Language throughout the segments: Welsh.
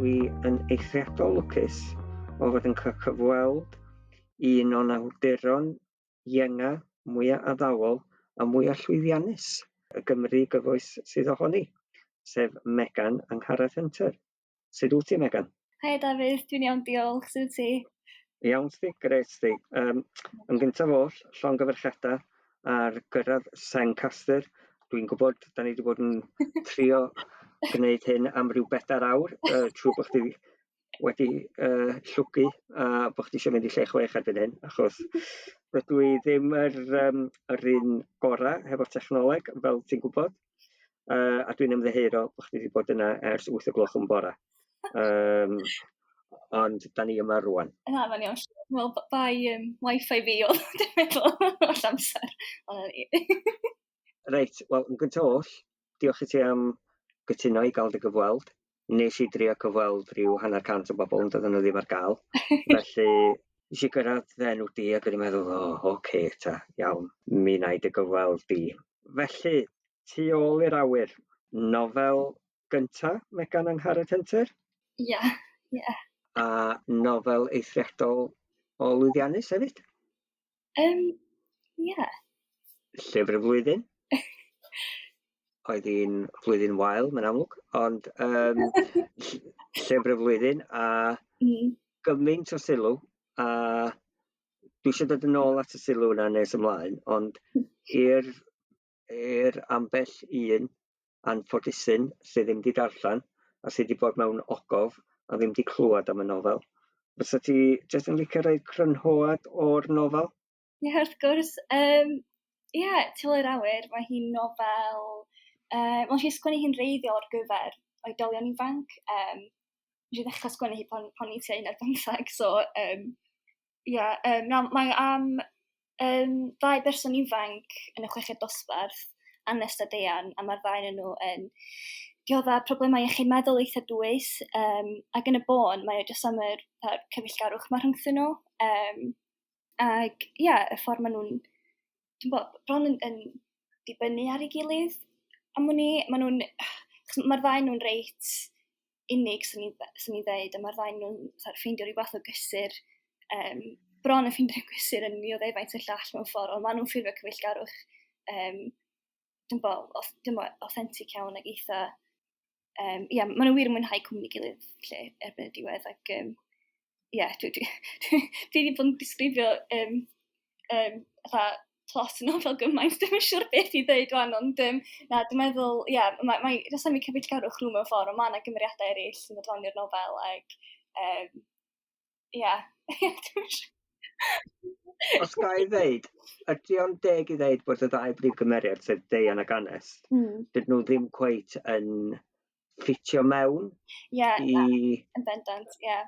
Dwi yn eithriadol lwcus o fod yn cael cyfweld un o'n awduron ienga mwyaf addawol a mwyaf llwyddiannus y Gymru gyfoes sydd ohoni, sef Megan Angharad Hunter. Sut wyt ti, Megan? Hi Dafydd, dwi'n iawn diolch, sut wyt ti? Iawn sti, grêt sti. Yn gyntaf oll, llongyfarchiadau ar gyrraedd Sencaster. Dwi'n gwybod, da ni wedi bod yn trio gwneud hyn am ryw 4 awr, trwy bod chdi wedi llwgu a bod chdi eisiau mynd i lle chwech erbyn hyn, achos rydw i ddim yr un gorau hefo'r technoleg, fel ti'n gwybod, a dwi'n ymddiheuro bod chdi wedi bod yna ers 8 o gloch yn bora. Ond da ni yma rwan. Na, mae'n iawn. Wel, bai wifi fi oedd, dwi'n meddwl, oll amser. Ond na ni. Reit, wel, yn gyntaf oll, diolch i ti am gytuno i gael dy gyfweld. Nes i drio cyfweld rhyw 150 o bobl, ond oedden nhw ddim ar gael. Felly, nes i gyrraedd dy enw di ac o'n i'n meddwl, o, oce, ta, iawn, mi wna i dy gyfweld di. Felly, Tu ôl i'r awyr, nofel gynta Megan Angharad Hunter? Ie, ie. A nofel eithriadol o lwyddiannus hefyd? Ie. Llyfr y flwyddyn. Oedd hi'n flwyddyn wael, mae'n amlwg, ond llyfr y flwyddyn a gymaint o sylw, a dwi eisiau dod yn ôl at y sylw yna nes ymlaen, ond i'r ambell un anffodusyn sydd ddim wedi darllen a sydd wedi bod mewn ogof a ddim wedi clywed am y nofel, fysa ti jyst yn licio rhoi crynhoad o'r nofel? Ie, wrth gwrs. Ie, Tu ôl i'r awyr, mae hi'n nofel... Wel, nes i sgwennu hi'n wreiddiol ar gyfer oedolion ifanc. Nes i ddechrau sgwennu hi pan i tua 15, so ie, na, mae am ddau berson ifanc yn y chweched dosbarth, Anest a Deian, a mae'r ddau ohonyn nhw yn diodda problemau iechyd meddwl eitha dwys, ac yn y bôn mae o jyst am yr cyfeillgarwch ma' rhyngthyn nhw, ac ie, y ffordd maen nhw'n, dwi'n gwbod, bron yn dibynnu ar ei gilydd am wn i, maen nhw'n, achos mae'r ddau nhw'n reit unig, 'swn i'n ddeud, a mae'r ddau nhw'n fatha ffeindio rhyw fath o gysur, bron yn ffeindio gysur yn nioddefaint y llall mewn ffordd, ond maen nhw'n ffurfio cyfeillgarwch, dwi'n bo, dwi'n bo, authentic iawn ac eitha, ie, maen nhw wir yn mwynhau cwmni gilydd lle erbyn y diwedd, ac ie, dwi wedi bod yn disgrifio fatha plot y nofel gymaint, dwi'm yn siŵr beth i ddeud wan, ond na, dwi'n meddwl, ie, mae jyst am eu cyfeillgarwch nhw mewn ffordd, ond mae yna gymeriadau eraill sy'n dod fewn i'r nofel, ac ie, dwi'm yn siŵr. Os ga i ddeud, ydy o'n deg i ddeud bod y ddau brif gymeriad, sef Deian ac Anest, dydyn nhw ddim cweit yn ffitio mewn? Ie, na, yn bendant, ie.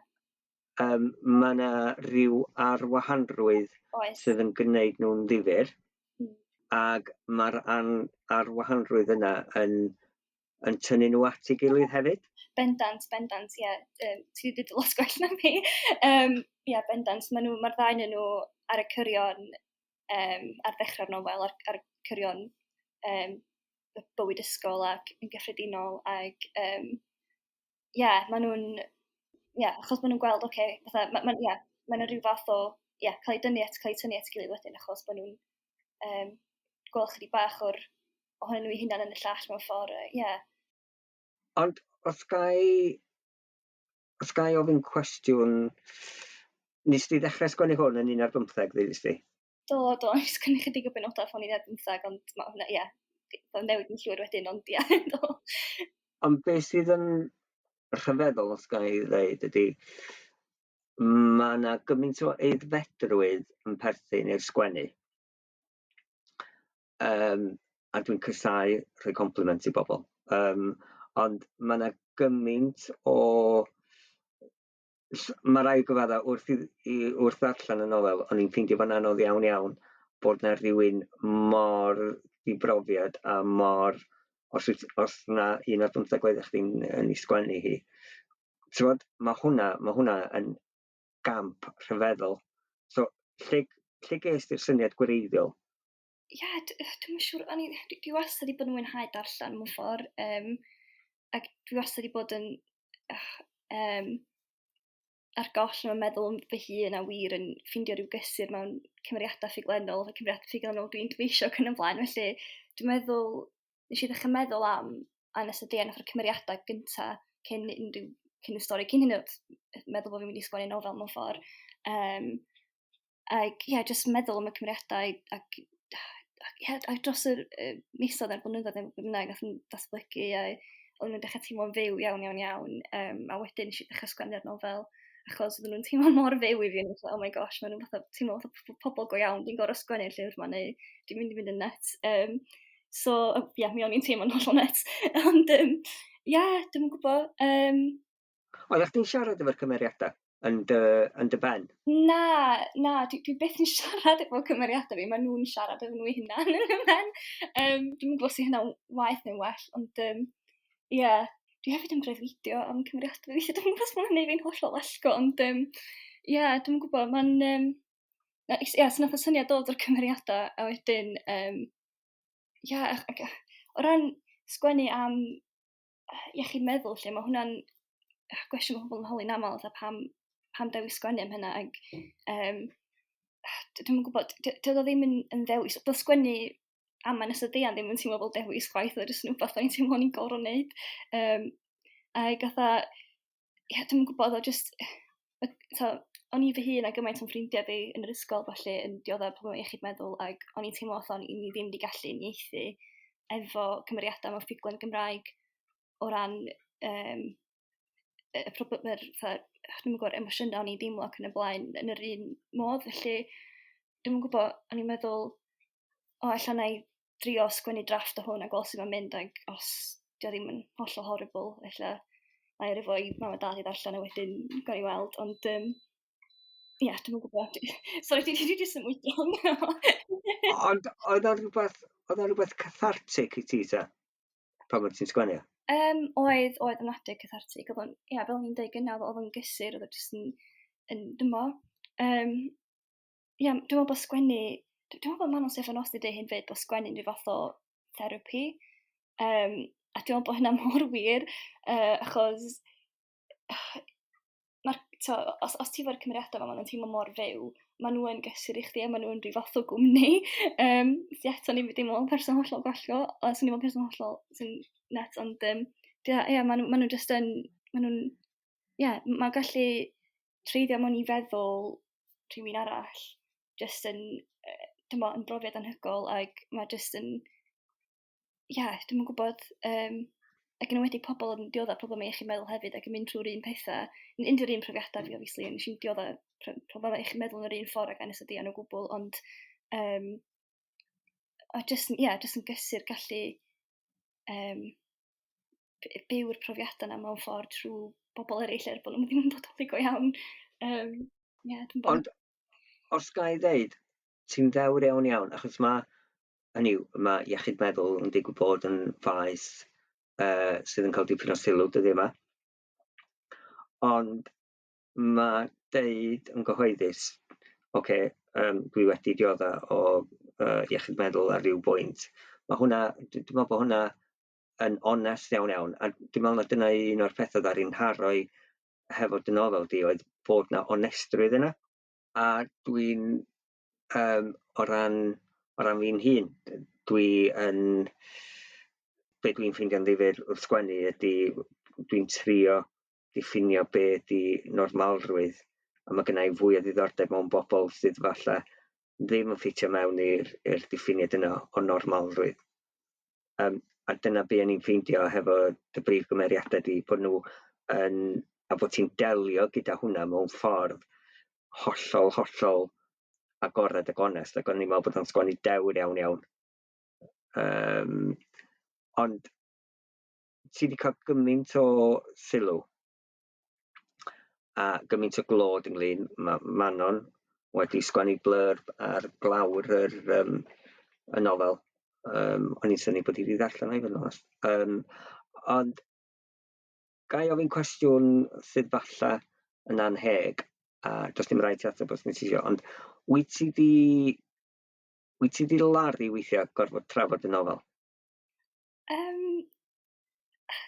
Mae yna rhyw arwahanrwydd sydd yn gwneud nhw'n ddifyr, ac mae'r arwahanrwydd yna yn tynnu nhw at ei gilydd hefyd. Bendant, bendant, ie. Ti wedi dweud lot gwell na fi. Ie, bendant. Maen nhw, mae'r ddau nhw ar y cyrion, ar ddechrau'r nofel, ar y cyrion bywyd ysgol ac yn gyffredinol, ac ie, maen nhw'n, ie, achos maen nhw'n gweld, oce, fatha, ma, ma, ie, maen nhw'n rhyw fath o, ie, cael eu dynnu at, cael eu tynnu at gilydd wedyn, achos maen nhw'n gweld chydig bach o'r ohonyn nhw eu hunain yn y llall mewn ffordd, ie. Ond os ga i ofyn cwestiwn, nes di ddechrau sgwennu hwn yn 15, ddudis di? Do, do, nes i sgwennu chydig o benodau pan o'n i'n 15, ond ma' hwnna, ie, mae'n newid yn llwyr wedyn, ond ie, do. Ond beth sydd yn rhyfeddol, os ga i ddeud, ydy, mae yna gymaint o aeddfedrwydd yn perthyn i'r sgwennu. A dwi'n casáu rhoi compliment i bobl. Ond mae yna gymaint o... Mae rhaid gyfadda wrth ddarllen y nofel, o'n i'n ffeindio fo'n anodd iawn iawn bod na rhywun mor ddibrofiad a mor... Os na 15 oed chdi'n yn ei sgwennu hi. T'mod, ma' hwnna yn gamp rhyfeddol. So, lle ges ti'r syniad gwreiddiol? Ie, dwi'm yn siŵr. Dwi wastad wedi bod yn mwynhau darllen mewn ffordd, ac dwi wastad wedi bod yn Ar goll yn fy meddwl fy hun a wir yn ffeindio rhyw gysur mewn cymeriadau ffuglennol, y cymeriadau ffuglennol dwi'n dyfeisio ac yn y blaen. Felly dwi'n meddwl, nes i ddechrau meddwl am Annes a Deian fatha'r cymeriadau gynta cyn unrhyw, cyn y stori, cyn hyn oed meddwl bod fi'n mynd i sgwennu nofel mewn ffordd. Ac ie, yeah, jyst meddwl am y cymeriadau ac ie, yeah, dros yr misoedd a'r blynyddoedd neu beth bynnag nath nhw datblygu a oedden nhw'n dechrau teimlo'n fyw iawn, iawn, iawn. A wedyn nes i ddechrau sgwennu'r nofel achos oedden nhw'n teimlo mor fyw i fi. O'n i'n oh my gosh, maen nhw'n fatha teimlo fatha pobl go iawn, dwi'n gorfod sgwennu'r llyfr yma neu dwi'n mynd i fynd yn nuts. So, ie, yeah, mi o'n i'n teimlo'n hollol nuts. Ond, ie, yeah, dwi'm yn gwybod. Oeddech chdi'n siarad efo'r cymeriadau yn dy ben? Na, na, dwi byth yn siarad efo cymeriadau fi, maen nhw'n siarad efo nhw eu hunain yn y pen. Dwi'm yn gwybod os yw hynna'n waeth neu'n well, ond ie, yeah, dwi hefyd yn breuddwydio am cymeriadau fi, weithiau dwi'm yn gwybod os ma' hwnna'n neud fi'n hollol wallgo, ond ie, yeah, dwi'm yn gwybod, mae'n... Ie, yeah, so nath y syniad dod o'r cymeriadau, a wedyn, ie, yeah, ac, o ran sgwennu am iechyd meddwl, lle mae hwnna'n gwestiwn mae pobl yn holi'n aml, fatha pam dewis sgwennu am hynna, ac dwi'm yn gwybod, doedd o ddim yn ddewis, doedd sgwennu am Annes a Deian ddim yn teimlo fel dewis chwaith, oedd o jyst yn rhywbeth o'n i'n teimlo o'n i'n gorfod wneud. Ac fatha, ie, dwi'm yn gwybod, oedd o jyst, so, o'n i fy hun a gymaint o'n ffrindiau fi yn yr ysgol falle yn dioddef problemau iechyd meddwl, ac o'n i'n teimlo fatha o'n i ddim wedi gallu uniaethu efo cymeriadau mewn ffuglen Gymraeg o ran y yr, fatha, dwi'm yn gwybod, emosiynau o'n i'n deimlo ac yn y blaen yn yr un modd. Felly, dwi'm yn gwybod, o'n i'n meddwl, o, ella na i drio sgwennu drafft o hwn a gweld sut mae'n mynd, ac os dio ddim yn hollol horrible, ella na i roi fo i mam a dad i ddarllen a wedyn gawn ni weld, ond ie, yeah, dwi'm yn gwybod. Sorry, dwi jyst yn mwydro. Ond oedd o'n rhywbeth cathartic i ti ta, pan oedd ti'n sgwennu? Oedd yn adeg cathartic. Oedd o'n, ie, fel o'n i'n deud gynna, oedd o'n gysur, oedd o jyst yn dymo. Ie, dwi'n meddwl bod sgwennu, dwi'n meddwl bod Manon Steffan Ros wedi deud hyn fyd, bod sgwennu'n rhyw fath o therapi. A dwi'n meddwl bod hynna mor wir, achos to, os ti efo'r cymeriadau yma, maen nhw'n teimlo mor fyw, maen nhw yn gysur i chdi a maen nhw yn rhyw fath o gwmni. So eto, ni ddim yn person hollol gwallgo, os o'n i'n person hollol sy'n net, ond ie, maen nhw jyst yn, maen nhw'n, ie, mae'n gallu treiddio mewn i feddwl rhywun arall, jyst yn, dyma, yn brofiad anhygoel, ac mae jyst yn, ie, yeah, dwi'm yn gwybod, ac yn enwedig pobl yn dioddef problemau iechyd meddwl hefyd ac yn mynd trwy'r un pethau, yn unrhyw un profiadau fi, obviously, nes i'n dioddef problemau iechyd meddwl yn yr un ffordd ag Annes a Deian o gwbl, ond a jyst, ie, yeah, jyst yn gysur gallu byw'r profiadau yna mewn ffordd trwy bobl eraill er bod nhw ddim yn bodoli go iawn. Yeah, dwi'm bod. Ond os ga i ddeud, ti'n ddewr iawn iawn, achos mae, hynny yw, mae iechyd meddwl yn digwydd bod yn faes sydd yn cael dipyn o sylw dyddiau yma. Ond mae deud yn gyhoeddus, oce, dwi wedi diodda o iechyd meddwl ar ryw bwynt. Mae hwnna, dwi'n meddwl bod hwnna yn onest iawn iawn, a dwi'n meddwl na dyna un o'r pethau ddaru'n nharo i hefo dy nofel di, oedd bod na onestrwydd yna. A dwi'n, o ran fi'n hun, dwi yn, be dwi'n ffeindio'n ddifyr wrth sgwennu ydy dwi'n trio diffinio be ydy normalrwydd, a mae gynna i fwy o ddiddordeb mewn bobl sydd falle ddim yn ffitio mewn i'r diffiniad yna o normalrwydd. A dyna be o'n i'n ffeindio hefo dy brif gymeriadau di, bod nhw yn, a bod ti'n delio gyda hwnna mewn ffordd hollol, hollol agored ac onest, ac o'n i'n meddwl bod o'n sgwennu dewr iawn iawn. Ond ti wedi cael gymaint o sylw a gymaint o glod ynglyn, mae Manon wedi sgwennu blurb ar glawr y nofel. O'n i'n synnu bod hi wedi ddarllen o i fod yn onest. Ond ga i ofyn cwestiwn sydd falle yn anheg, a does dim rhaid ti ateb os nid ti isio, ond wyt ti di laru weithiau gorfod trafod y nofel?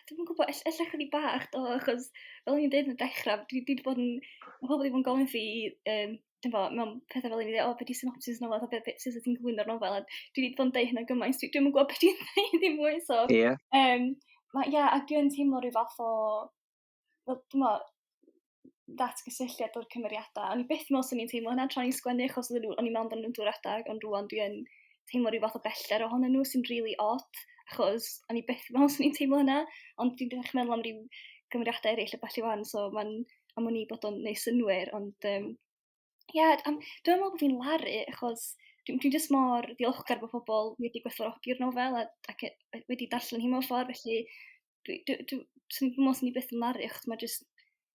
Dwi'm yn gwybod, ella chydig bach, do, achos fel o'n i'n deud yn y dechrau, dwi 'di bod yn, mae pobl wedi bod yn gofyn fi, dwi'n bo, mewn pethau fel un i ddeud, "O, be di synopsis nofel, be, be, sut ti'n cyflwyno'r nofel?" A dwi wedi bod yn deud hynna gymaint, dwi'm yn gwybod beth dwi'n dweud ddim mwy, so. Ma, yeah, a dwi'n teimlo rhyw fath o, fel, dwi'n bo, ddatgysylltiad o'r cymeriadau. O'n i byth yn meddwl swn i'n teimlo hynna tra o'n i'n sgwennu, achos o'n i'n meddwl amdanyn nhw'n drwy'r adeg, ond rŵan dwi yn teimlo rhyw fath o bellter ohonyn nhw sy'n really odd, achos o'n i byth yn meddwl swn i'n teimlo hynna, ond dwi'n dechrau meddwl am ryw gymeriadau eraill a ballu wan, so mae'n am wn i bod o'n neud synnwyr, ond yeah, dwi'n meddwl bod fi'n laru, achos dwi jyst mor ddiolchgar bod pobl wedi gwerthfawrogi'r nofel ac wedi darllen hi mewn ffordd, felly swn i'n meddwl swn i byth yn laru, achos mae jyst,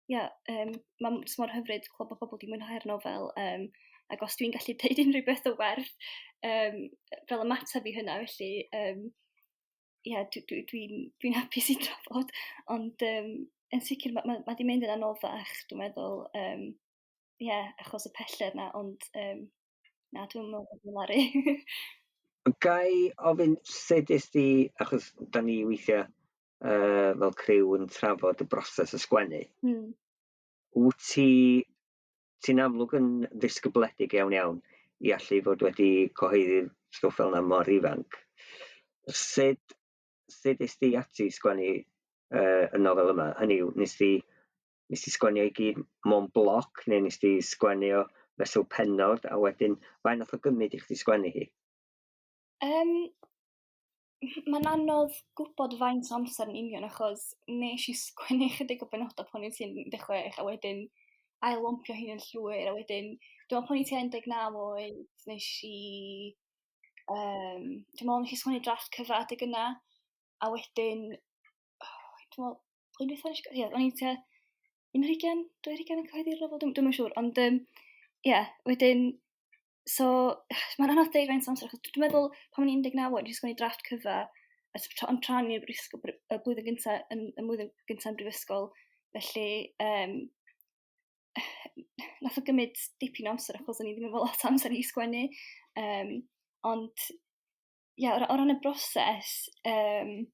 yeah, mae'n jyst mor hyfryd clywed bod pobl wedi mwynhau'r nofel, ac os dwi'n gallu deud unrhyw beth o werth fel ymateb i hynna, felly yeah, dwi hapus i drafod, ond yn sicr ma di mynd yn anoddach, dwi'n meddwl, yeah, achos y pellter na, ond na, dwi'n meddwl bod dwi'n laru. Gai ofyn sut est ti, achos da ni weithiau fel criw yn trafod y broses o sgwennu. Wyt ti'n amlwg yn ddisgybledig iawn iawn i allu fod wedi cyhoeddi stwff fel yna mor ifanc. Sut est ti ati i sgwennu y nofel yma? Hynny yw, nes ti sgwennu o i gyd mewn bloc, neu nes ti sgwennu o fesul pennod, a wedyn, faint nath o gymryd i chdi sgwennu hi? Mae'n anodd gwybod faint o amser yn union, achos nes i sgwennu chydig o benodau pan o'n i'n 16 a wedyn ail-wampio hi'n yn llwyr, a wedyn dwi'n meddwl pan o'n i'n 19 oed nes i dwi'n meddwl nes i sgwennu drafft cyfa adeg yna, a wedyn oh, dwi'n meddwl blwyddyn dwytha nes i, ie, o'n i'n tua 21, 22 yn cyhoeddi'r nofel, dwi'm yn siŵr, ond ie, wedyn, so, mae'n anodd deud faint o amser, achos dwi'n meddwl pan o'n i'n 19 oed, nes i sgwennu drafft cyfa, a ond tra o'n i'n brifysgol, y blwyddyn gynta, yn y blwyddyn gynta yn brifysgol, felly nath o gymryd dipyn o amser achos o'n i ddim efo lot o amser i sgwennu, ond ie, yeah, o ran y broses, dwi'n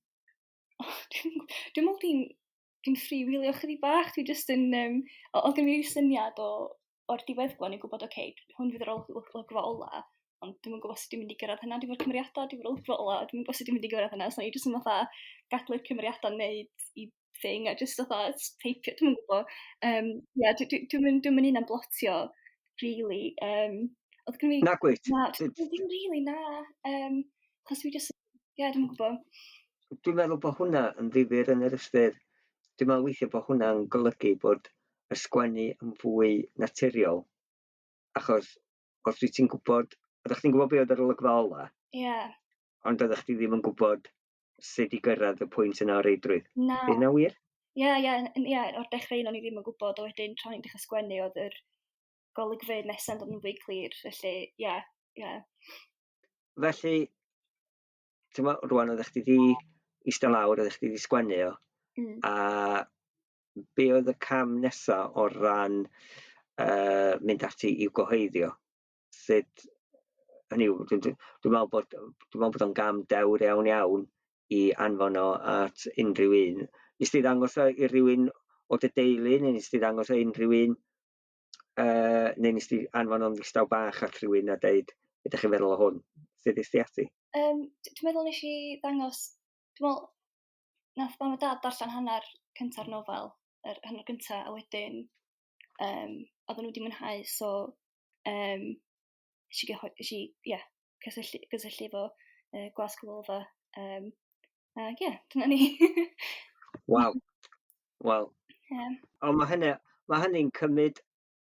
meddwl dwi'n freewheelio chydig bach, dwi jyst yn, oedd gen i syniad o'r diweddglo, o'n i'n gwybod, oce, okay, hwn fydd yr olygfa ola, ond dwi'm yn gwybod sut dwi'n mynd i gyrraedd hynna, dwi'n efo'r cymeriadau, dwi'n efo'r olygfa ola, dwi'm yn gwybod sut dwi'n mynd i gyrraedd hynna, so o'n i jyst yn fatha gadw i'r cymeriadau wneud i thing, a jyst fatha teipio, dwi'm yn gwybod. Yeah, dwi'm yn un am blotio, really. Oedd gen i. Na gwyt? Na, ddim really, na. Achos dwi jyst, ie, yeah, dwi'm yn gwybod. Dwi'n meddwl bod hwnna yn ddifyr yn yr ystyr. Dwi'n meddwl weithiau bod hwnna'n golygu bod y sgwennu yn fwy naturiol. Achos os wyt ti'n gwybod, oeddech chdi'n gwybod be oedd yr olygfa ola? Ie. Yeah. Ond oeddech chdi ddim yn gwybod sut i gyrraedd y pwynt yna o reidrwydd. Na. Ydy hynna wir? Ie, o'r dechrau un o'n i ddim yn gwybod, a wedyn tra o'n i'n dechrau sgwennu oedd yr golygfeydd nesaf yn dod yn fwy clir, felly ie. Felly, ti'n meddwl, rwan oeddech chdi di eistedd lawr, oeddech chdi di sgwennu o, a be oedd y cam nesa o ran mynd ati i'w gyhoeddi o? Sut, hynny yw, dwi'n meddwl bod o'n gam dewr iawn iawn i anfon o at unrhyw un. Nes ti ddangos o i rywun o dy deulu, neu nes ti ddangos o unrhyw un, neu nes ti anfon o'n ddistaw bach at rhywun a deud, "Be ydych chi'n feddwl o hwn?" Sut es ti ati? Dwi'n meddwl nes i ddangos, dwi'n meddwl, nath mam a dad darllen hanner cynta'r nofel, yr hanner gynta, a wedyn oedden nhw wedi mwynhau, so nes i, ie, cysylltu efo Gwasg Wylfa. Ac ie, dyna ni. Waw. Wel, ond mae hynny'n cymryd,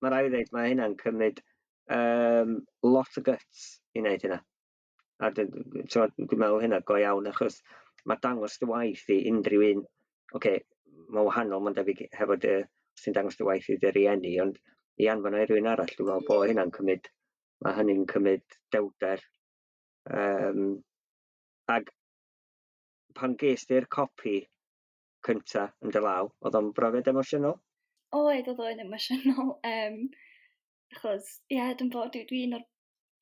mae rhaid i ddweud, mae hynna'n cymryd lot o guts i wneud hynna. A dwi'n meddwl hynna go iawn, achos mae dangos dy waith i unrhyw un, oce, okay, mae'n wahanol, mae'n debyg hefo dy, os ti'n dangos dy waith i dy rieni, ond i anfon o i rywun arall, dwi'n meddwl bod hynna'n cymryd, mae hynny'n cymryd dewder. Ag pan ges ti'r copi cynta yn dy law, oedd o'n brofiad emosiynol? Oedd o'n emosiynol. Achos, ie, yeah, dwi'n bod, dwi un o'r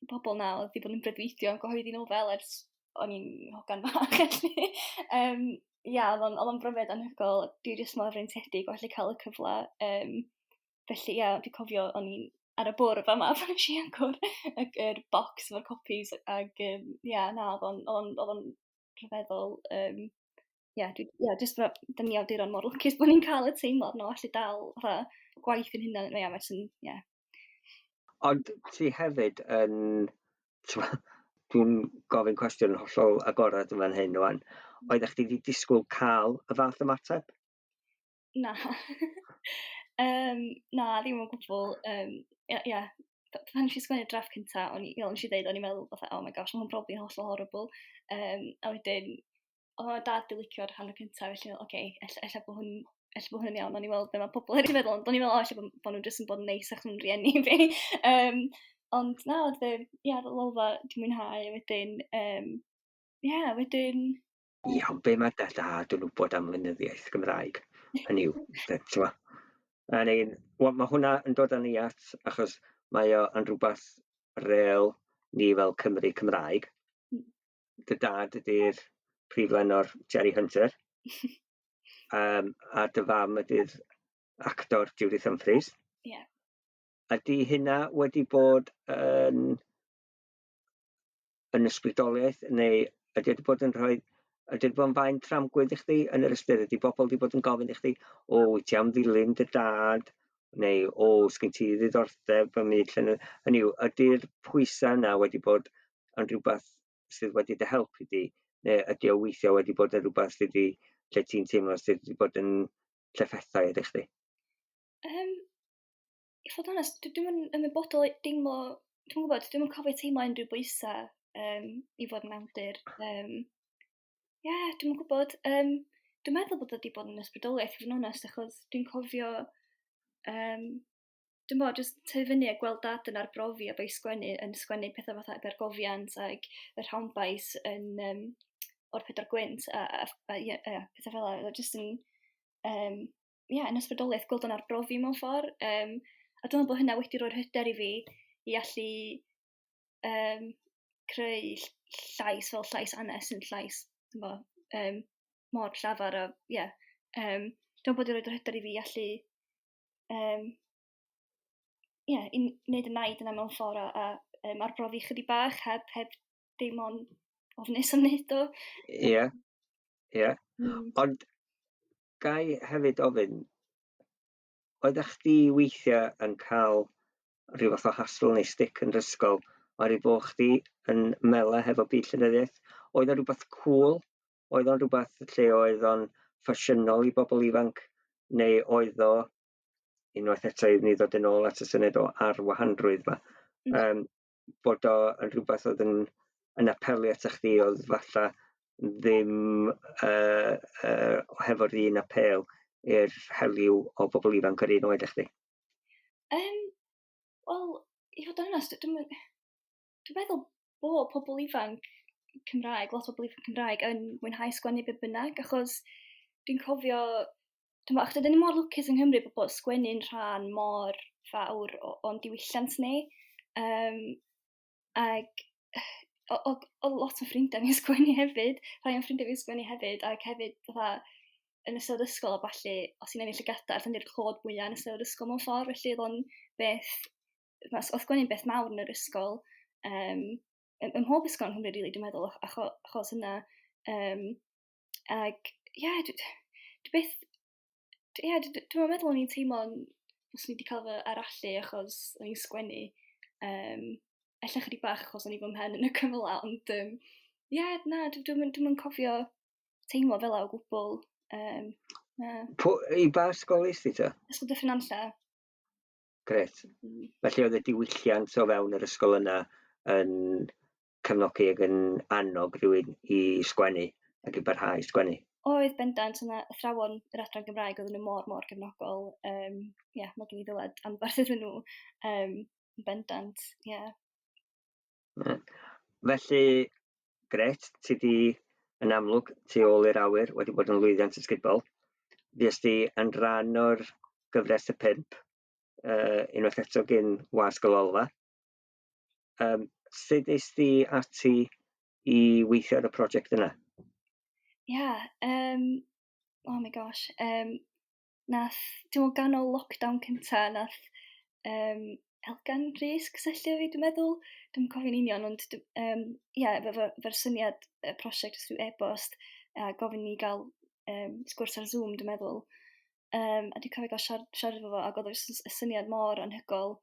bobl na oedd wedi bod yn breuddwydio am gyhoeddi nofel ers o'n i'n hogan fach, felly. Um, Ia, oedd o'n brofiad anhygoel. Dwi jyst mor freintiedig o allu cael y cyfle. Felly ia, dwi'n cofio o'n i'n ar y bwrdd fama pan nes i agor yr bocs efo'r copies ag ia, na, oedd o'n rhyfeddol. Ia, dwi, ia, jyst da ni awduron mor lwcus bod ni'n cael y teimlad 'na o allu dal fatha gwaith yn hunan. Ia, mae'n, ia. Ond ti hefyd yn, dwi'n gofyn cwestiwn hollol agored yn fan hyn rwan. Oeddech chdi wedi disgwyl cael y fath ymateb? Na. Na, ddim o gwbl. Ia, pan nes i sgwennu'r drafft cynta, o'n i, fel nes i ddeud, o'n i'n meddwl fatha, "Oh my gosh, mae hwn probably yn hollol horrible." A wedyn, oedd dad 'di licio'r hanner cynta, felly oce, okay, ella bod hwn yn iawn, o'n i'n weld be mae pobl eraill yn meddwl, ond o'n i'n meddwl, o, ella bod nhw'n jyst yn bod yn neis achos nhw'n rieni fi. Ond na, oedd y, ia, Lolfa 'di mwynhau, a wedyn, ia, wedyn. Ia, ond be mae dy dad yn wybod am lenyddiaeth Gymraeg? Hynny yw, ti'n I mean, well, mae hwnna yn dod â ni at, achos mae o yn rhywbeth real ni fel Cymru Cymraeg. Dy dad ydy'r prif lenor Jerry Hunter. A dy fam ydy'r actor Judith Humphreys. Yeah. Ydy hynna wedi bod yn ysbrydoliaeth, neu ydy wedi bod yn rhoi, ydy wedi bod yn faen tramgwydd i chdi yn yr ystyr, ydy bobl wedi bod yn gofyn i chdi, "O, wyt ti am ddilyn dy dad?" neu "O, sgyn ti ddiddordeb ym myd llenydd?" Hynny yw, ydy'r pwysau yna wedi bod yn rhywbeth sydd wedi dy helpu di, neu ydy o weithio wedi bod yn rhywbeth sydd wedi, lle ti'n teimlo sydd wedi bod yn llyffethau i chdi? I fod yn onest, dwi'm yn ymwybodol deimlo, dwi'n gwybod, dwi'm yn cofio teimlo unrhyw bwysau i fod yn awdur. Yeah, dwi'm yn gwybod. Dwi'n meddwl bod wedi bod yn ysbrydoliaeth, i fod yn onest, achos dwi'n cofio, dwi'n bod, jyst tyfu fyny a gweld dad yn arbrofi efo i sgwennu, yn sgwennu pethau fatha Ebergofiant ac yr Houndbais yn o'r Pedwar Gwynt a yeah, pethau fel yna. Jyst yn, yeah, yn ysbrydoliaeth gweld o'n arbrofi mewn ffordd. A dwi'n meddwl bod hynna wedi rhoi'r hyder i fi i allu creu llais fel llais Anes yn llais, dwi'n bo, mor llafar a, ie. Yeah, dwi'n meddwl bod wedi rhoi'r hyder i fi i allu yeah, i wneud y naid yna mewn ffordd a arbrofi chydig bach heb deimlo'n ofnus am wneud o. Ie. Ond gai hefyd ofyn, oeddech chdi weithiau yn cael rhyw fath o hassle neu stick yn yr ysgol oherwydd bod chdi yn mela hefo byd llenyddiaeth? Oedd o'n rhywbeth cool? Oedd o'n rhywbeth lle oedd o'n ffasiynol i bobl ifanc? Neu oedd o, unwaith eto i ni ddod yn ôl at y syniad o arwahanrwydd ma, bod o yn rhywbeth oedd yn apelio at chdi oedd falle ddim hefo'r un apêl i'r helyw o bobl ifanc yr un oed â chdi? Wel, i fod yn onest, dwi'n meddwl bod pobl ifanc Cymraeg, lot o bobl ifanc Cymraeg yn mwynhau sgwennu be bynnag, achos dwi'n cofio, dwi'n meddwl, achos dyn ni mor lwcus yng Nghymru bod sgwennu'n rhan mor fawr o'n diwylliant ni. Ac o lot o ffrindiau fi'n sgwennu hefyd, rhai o'n ffrindiau fi'n sgwennu hefyd, ac hefyd fatha yn ystod ysgol a ballu, os i'n ennill y gadair, dyna'r clod mwyaf yn ystod ysgol mewn ffordd, felly oedd o'n beth, oedd sgwennu'n beth mawr yn yr ysgol, ym mhob ysgol yng Nghymru, really, dwi'n meddwl, achos yna. Ac, ie, yeah, dwi byth, ie, yeah, dwi'n meddwl o'n i'n teimlo'n, os o'n i wedi cael fy arallu achos o'n i'n sgwennu, ella chydig bach achos o'n i fy mhen yn y cymylau, ond ie, yeah, na, dwi'n dwi cofio teimlo fel o gwbl. Na. I ba ysgol est ti te? Ysgol Dyffryn Nantlle. Grêt. Felly oedd y diwylliant o fewn yr ysgol yna yn cefnogi ac yn annog rhywun i sgwennu ac i barhau i sgwennu? Oedd, bendant, yna athrawon yr adran Gymraeg oedden nhw mor, mor gefnogol. Yeah, mae gen i ddyled anferth iddyn nhw. Bendant, ie. Yeah. Felly, grêt, ti di yn amlwg Tu ôl i'r awyr wedi bod yn lwyddiant ysgubol. Fues di yn rhan o'r gyfres y pump, unwaith eto gyn Wasg y Lolfa. Sut es di ati i weithio ar y prosiect yna? Yeah, oh my gosh. Nath, dwi'n meddwl ganol lockdown cynta, nath Elgan Rhys cysylltu fi, dwi'n meddwl. Dwi'n cofio'n union, ond yeah, efo'r syniad y prosiect trwy e-bost, a gofyn ni gael sgwrs ar Zoom, dwi'n meddwl. A dwi'n cofio gael siarad efo fo, ac oedd y syniad mor anhygoel.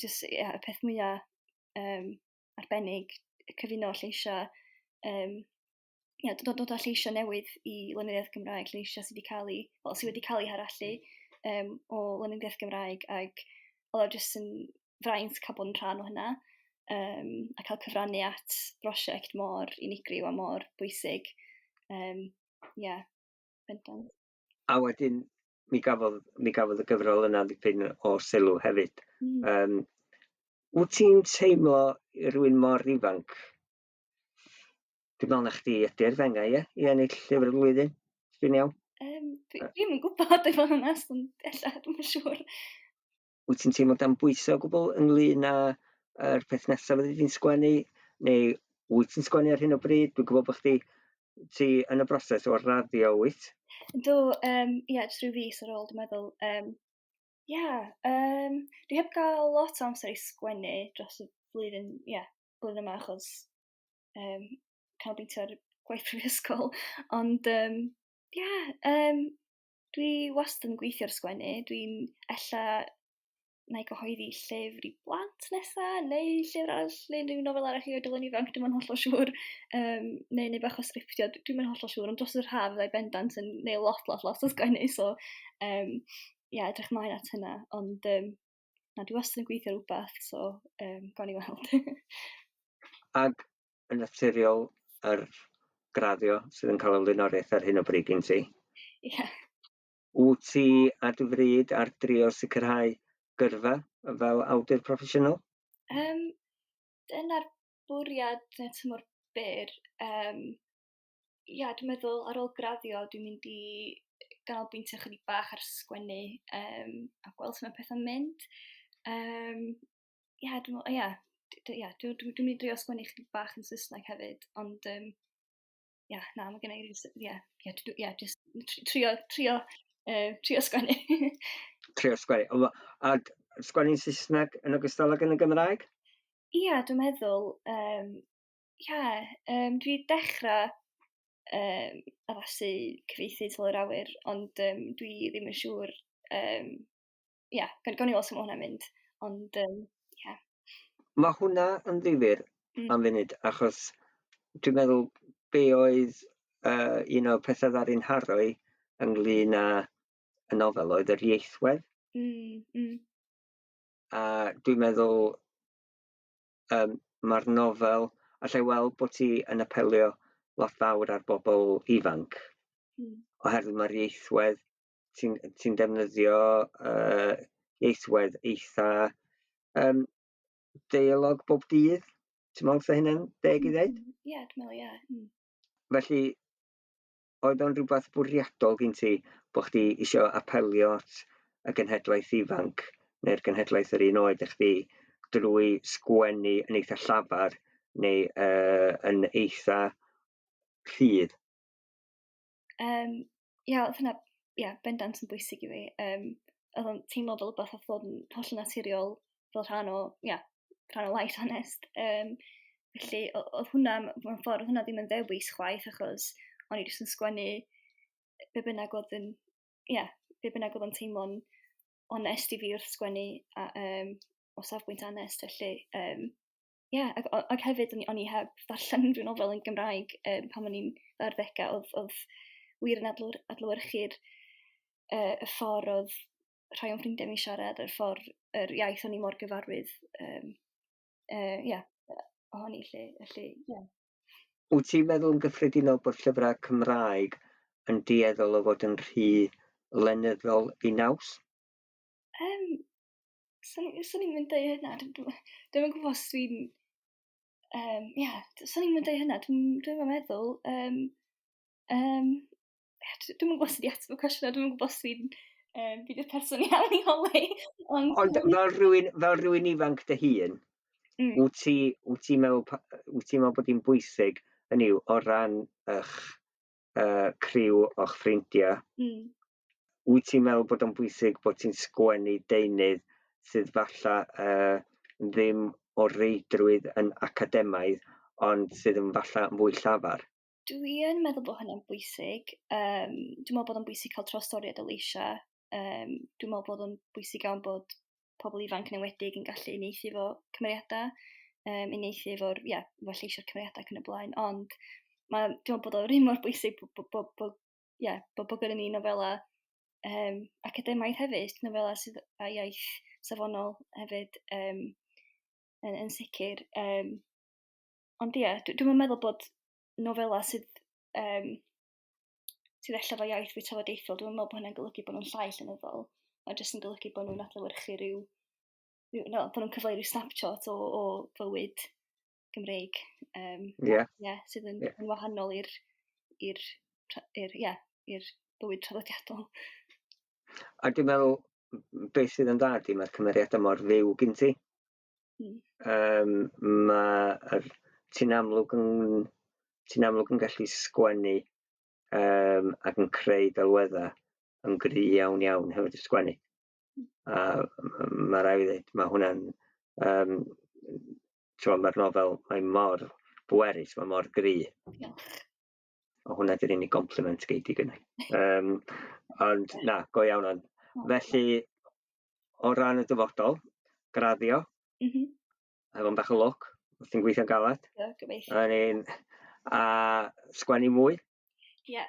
Just, yeah, y peth mwyaf arbennig, cyfuno lleisiau, yeah, dod â lleisiau newydd i lenyddiaeth Gymraeg, lleisiau sydd wedi cael ei, well, sydd wedi cael ei harallu o lenyddiaeth Gymraeg, ac oedd o jyst yn fraint cael bod yn rhan o hynna, a cael cyfrannu at brosiect mor unigryw a mor bwysig. Yeah, bendant. A wedyn, mi gafodd y gyfrol yna ddipyn o sylw hefyd. Wyt ti'n teimlo i rywun mor ifanc? Dwi'n meddwl na chdi ydy'r fenga, ie? I ennill Llyfr y Flwyddyn? Dwi'n iawn? Dwi'm yn gwybod, i fod yn onest, ond ella, dwi'm yn siŵr. Wyt ti'n teimlo dan bwysau o gwbl ynglyn â yr peth nesaf fyddi di'n sgwennu, neu wyt ti'n sgwennu ar hyn o bryd? Dwi'n gwybod bod chdi ti yn y broses o raddio, wyt? Do, ie, jyst rhyw fis ar ôl, dwi'n meddwl. Yeah, dwi heb gael lot o amser i sgwennu dros y flwyddyn, yeah, blwyddyn yma, achos canolbwyntio ar gwaith prifysgol. Ond, yeah, dwi wastad yn gweithio ar sgwennu. Dwi'n ella na i gyhoeddi llyfr i blant nesa, neu llyfr arall, neu unrhyw nofel arall i oedolion ifanc, dwi'm yn hollol siŵr. Neu bach o sgriptio, dwi'm yn hollol siŵr, ond dros yr haf fyddai bendant yn neud lot, lot, lot o sgwennu, so yeah, edrych mlaen at hynna. Ond na, dwi wastad yn gweithio ar rhywbeth, so gawn ni weld. Ag yn naturiol, yr graddio sydd yn cael y flaenoriaeth ar hyn o bryd gen ti. Ie. Yeah. Wyt ti ar dy fryd ar drio sicrhau gyrfa fel awdur proffesiynol? Dyna'r bwriad neu tymor byr. Ia, dwi'n meddwl ar ôl graddio dwi'n mynd i ganolbwyntio chydig bach ar sgwennu a gweld sut mae pethau'n mynd. Ia, dwi'n meddwl, ia, ia, dwi mynd i drio sgwennu chydig bach yn Saesneg hefyd, ond ia, na, mae gen i, ia, just trio sgwennu. Trio sgwennu. A sgwennu'n Saesneg yn ogystal ag yn y Gymraeg? Ia, dwi'n meddwl, ia, dwi dechrau addasu cyfieithu Teulu'r Awyr, ond dwi ddim yn siŵr, ia, gawn ni weld sut mae hwnna'n mynd, ond ia. Mae hwnna yn ddifyr am funud, achos dwi'n meddwl be oedd un o'r pethau ddaru'n nharo i ynglyn â y nofel oedd yr ieithwedd. A dwi'n meddwl mae'r nofel, allai weld bod ti yn apelio lot fawr ar bobl ifanc, oherwydd mae'r ieithwedd, ti'n defnyddio ieithwedd eitha deialog bob dydd. Ti'n meddwl sa hynna'n deg i ddeud? Ie, yeah, dwi'n meddwl, ie. Yeah. Felly, oedd o'n rhywbeth bwriadol gen ti bod chdi isio apelio at y genhedlaeth ifanc neu'r genhedlaeth yr un oed â chdi drwy sgwennu yn eitha llafar neu yn eitha rhydd? Ia, oedd hynna, ia, bendant yn bwysig i fi. Oedd o'n teimlo fel rhywbeth oedd ddod yn hollol naturiol fel rhan o, ia, rhan o lais onest. Felly, oedd hwnna, mewn ffordd, oedd hwnna ddim yn ddewis chwaith, achos o'n i jyst yn sgwennu be bynnag oedd yn, ia, be bynnag oedd yn teimlo'n onest i fi wrth sgwennu a, o safbwynt Anest, felly, ia, ac hefyd o'n i heb ddarllen unrhyw nofel yn Gymraeg pan o'n i'n arddegau, oedd wir yn adlewyrchu'r y ffordd oedd rhai o'n ffrindiau mi'n siarad, y ffordd, yr iaith o'n i mor gyfarwydd, ia, ohoni lle, felly, ie. Wyt ti'n meddwl yn gyffredinol bod llyfrau Cymraeg yn dueddol o fod yn rhy lenyddol i naws? Swn i'n mynd dweud hynna. Dwi'm yn gwybod os dwi'n... Ia, swn i'n mynd dweud hynna. Dwi'm yn meddwl. Dwi'm yn gwybod sut i ateb y cwestiwn. Dwi'm yn gwybod os dwi'n fi di'r person iawn i holi. Ond fel rhywun ifanc dy hun, wyt ti'n meddwl bod hi'n bwysig, hynny yw, o ran eich Criw o'ch ffrindiau. Wyt ti'n meddwl bod o'n bwysig bod ti'n sgwennu deunydd sydd falle ddim o reidrwydd yn academaidd, ond sydd yn falle yn fwy llafar? Dwi yn meddwl bod hynny'n bwysig. Dwi'n meddwl bod o'n bwysig cael trawstoriad o leisiau. Dwi'n meddwl bod o'n bwysig iawn bod pobl ifanc yn enwedig yn gallu uniaethu efo cymeriadau, uniaethu efo'r, ie, efo lleisiau'r cymeriadau ac yn y blaen. Ond dwi'n meddwl bod o'r un mor bwysig bod, ie, bod gynnon ni nofelau academaidd hefyd, nofelau sydd â iaith safonol hefyd, yn sicr. Ond ie, dwi'n meddwl bod nofelau sydd ella efo iaith fwy trafodaethol, dwi'n meddwl bod hynny'n golygu bod nhw'n llai llenyddol. Mae jyst yn golygu bod nhw'n adlewyrchu rhyw, no, bod nhw'n cyfleu rhyw snapshot o fywyd Gymreig. Yeah, sydd yn wahanol i'r, yeah, i'r bywyd traddodiadol. A dwi'n meddwl beth sydd yn dda ydy mae'r cymeriadau mor fyw gyn ti. Ti'n amlwg yn gallu sgwennu ac yn creu delweddau yn gry iawn iawn hefyd y sgwennu. A mae rhaid i ddweud, mae hwnna'n, mae'r nofel, mae mor bwerus, mae mor gry. Diolch. O, hwnna di'r unig compliment gei di gynna i. Ond na, go iawn ond. Felly, o ran y dyfodol, graddio, efo bach o lwc, os ti'n gweithio'n galad. Ie, gobeithio. A sgwennu mwy. Ie.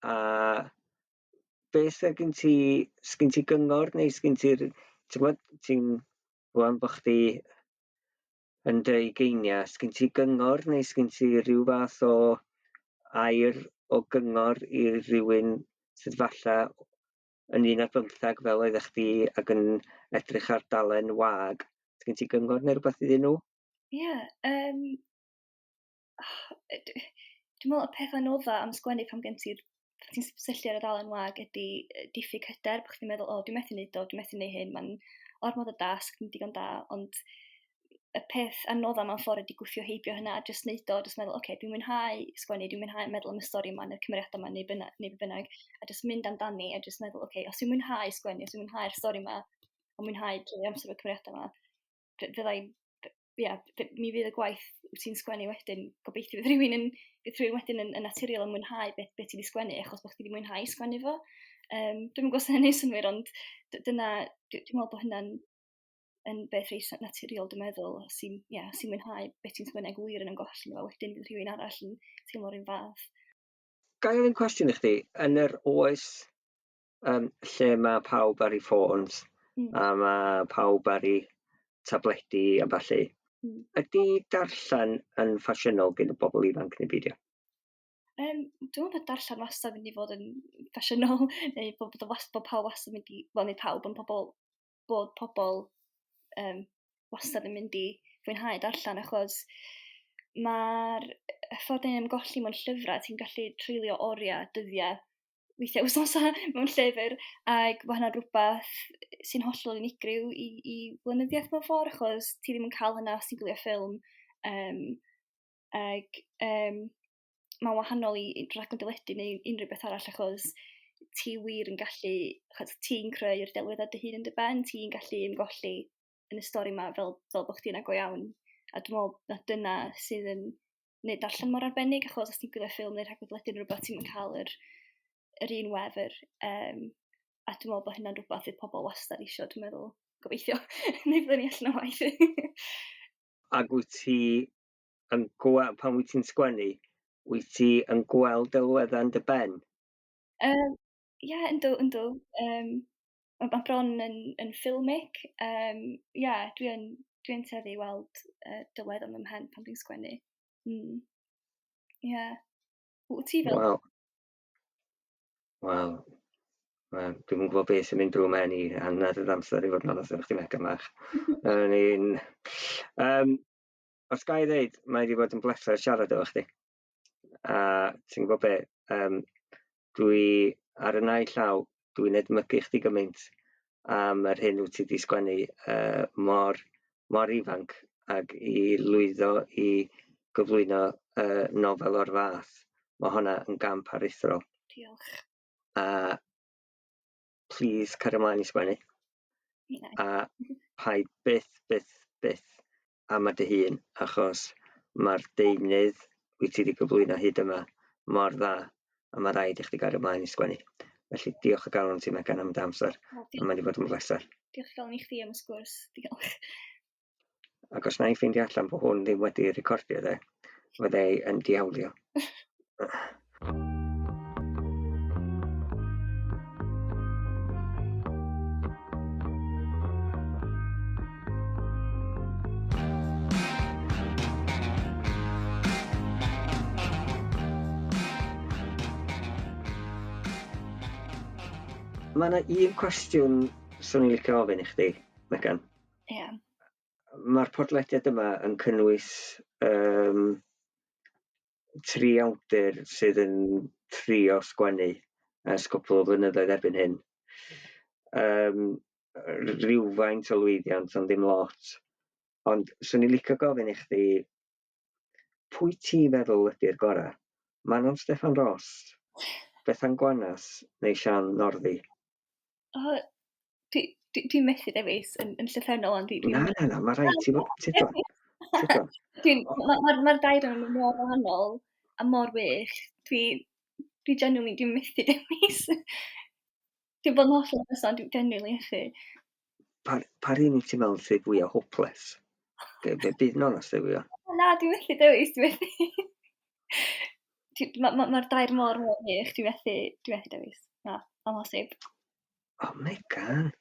A beth sydd gen ti, sgyn ti gyngor neu sgyn ti'r, ti'n gwybod, ti'n rwan bod chdi yn dy ugeiniau, sgyn ti gyngor neu sgyn ti rhyw fath o air o gyngor i rywun sydd falle yn 11 fel oeddech chdi ac yn edrych ar dalen wag? Sgyn ti gyngor neu rhywbeth iddyn nhw? Ie, dwi'n meddwl y peth anodda am sgwennu pan ti'n syllu ar y dalen wag ydy diffyg hyder, bod chdi'n meddwl, "O, dwi'n methu neud o, dwi'n methu neud hyn, mae'n ormod o dasg, dwi'n digon da," ond y peth anodda mewn ffordd ydy gwthio heibio hynna a jyst neud o, jyst meddwl, "Oce, okay, dwi'n mwynhau sgwennu, dwi'n mwynhau meddwl am y stori yma neu'r cymeriadau yma neu be bynnag," a jyst mynd amdani a jyst meddwl, "Oce, okay, os dwi'n mwynhau sgwennu, os dwi'n mwynhau'r stori yma, a mwynhau trwy amser o'r cymeriadau yma, fyddai, ia, mi fydd y gwaith wyt ti'n sgwennu wedyn, gobeithio fydd rhywun wedyn yn naturiol yn mwynhau beth ti wedi sgwennu, achos bod chdi wedi mwynhau sgwennu fo." Dwi'm yn gwybod os hynny'n synnwyr, ond dyna, dwi'n meddwl bod hynna'n yn beth reit naturiol, dwi'n meddwl, os ti'n, yeah, os ti'n mwynhau beth ti'n sgwennu ag wir yn ymgolli fo, wedyn fydd rhywun arall yn teimlo'r un fath. Ga i ofyn cwestiwn i chdi? Yn yr oes lle mae pawb ar eu ffôns a mae pawb ar eu tabledi a ballu, ydy darllen yn ffasiynol gen y bobl ifanc neu beidio? Dwi'n meddwl bod darllen wastad yn mynd i fod yn ffasiynol, neu bod pawb wastad yn mynd i, wel, nid pawb, ond bod pobl wastad yn mynd i fwynhau darllen, achos mae'r ffordd ni'n ymgolli mewn llyfrau, ti'n gallu treulio oriau, dyddiau, weithiau wythnosau mewn llyfr, ac mae hynna'n rhywbeth sy'n hollol unigryw i lenyddiaeth mewn ffordd, achos ti ddim yn cael hynna os ti'n gwylio ffilm. Ac mae'n wahanol i raglen deledu neu unrhyw beth arall, achos ti wir yn gallu, achos ti'n creu'r delweddau dy hun yn dy ben, ti'n gallu ymgolli yn y stori yma fel bod chdi yna go iawn. A dwi'n meddwl na dyna sydd yn neud darllen mor arbennig, achos os ti'n gwylio ffilm neu rhaglen deledu neu rhywbeth, ti'n cael yr un wefr. A dwi'n meddwl bod hynna'n rhywbeth fydd pobl wastad isio, dwi'n meddwl, gobeithio, neu byddwn ni allan o waith. Ac wyt ti yn gweld, pan wyt ti'n sgwennu, wyt ti yn gweld delweddau yn dy ben? Ie, yeah, yndw, yndw. Mae bron yn ffilmic. Yeah, dwi tueddu i weld delweddau yn fy mhen pan dwi'n sgwennu. Yeah. Wyt ti fel? Wel, dwi'm yn gwybod beth sy'n mynd drwy mhen i hanner yr amser i fod yn onest efo chdi, Megan fach. O'n i'n... Os ga i ddeud, mae wedi bod yn bleser siarad efo chdi. A ti'n gwybod be, dwi ar y naill llaw, dwi'n edmygu chdi gymaint am yr hyn wyt ti wedi sgwennu mor ifanc ac i lwyddo i gyflwyno nofel o'r fath. Mae hwnna yn gamp aruthrol. Diolch. A please cario ymlaen i sgwennu. Yeah. A paid byth, byth, byth am dy hun, achos mae'r deunydd wyt ti wedi gyflwyno hyd yma mor dda, a mae rhaid i chdi gario ymlaen i sgwennu. Felly diolch o galon ti Megan am dy amser, O, a diolch, mae wedi bod yn bleser. diolch o galon i chdi am y sgwrs. Diolch. Ac os na i ffeindio allan bod hwn ddim wedi recordio de, fydda i yn diawlio. Mae yna un cwestiwn swn i'n licio ofyn i chdi, Megan. Ie. Yeah. Mae'r podlediad yma yn cynnwys tri awdur sydd yn trio sgwennu ers cwpl o flynyddoedd erbyn hyn. Rhywfaint o lwyddiant, ond ddim lot. Ond swn i'n licio gofyn i chdi, pwy ti'n feddwl ydy'r gorau? Manon Steffan Ros, Bethan Gwanas neu Sian Northey? O, dwi methu dewis yn llythrennol, ond dwi Na, na, na, mae rhaid ti fod, tyd o'n. Dwi'n, mae'r dair yn mor wahanol a mor wych. Dwi genuinely, dwi'n methu dewis. Dwi'n bod yn hollol gyson, dwi'n genuinely methu. Pa'r un wyt ti'n meddwl sydd fwyaf hopeless? Bydd yn onest efo fi. Na, dwi'n methu dewis, dwi'n methu. Mae'r dair mor mor wych, dwi'n methu dewis. Na, amhosib. O, Megan.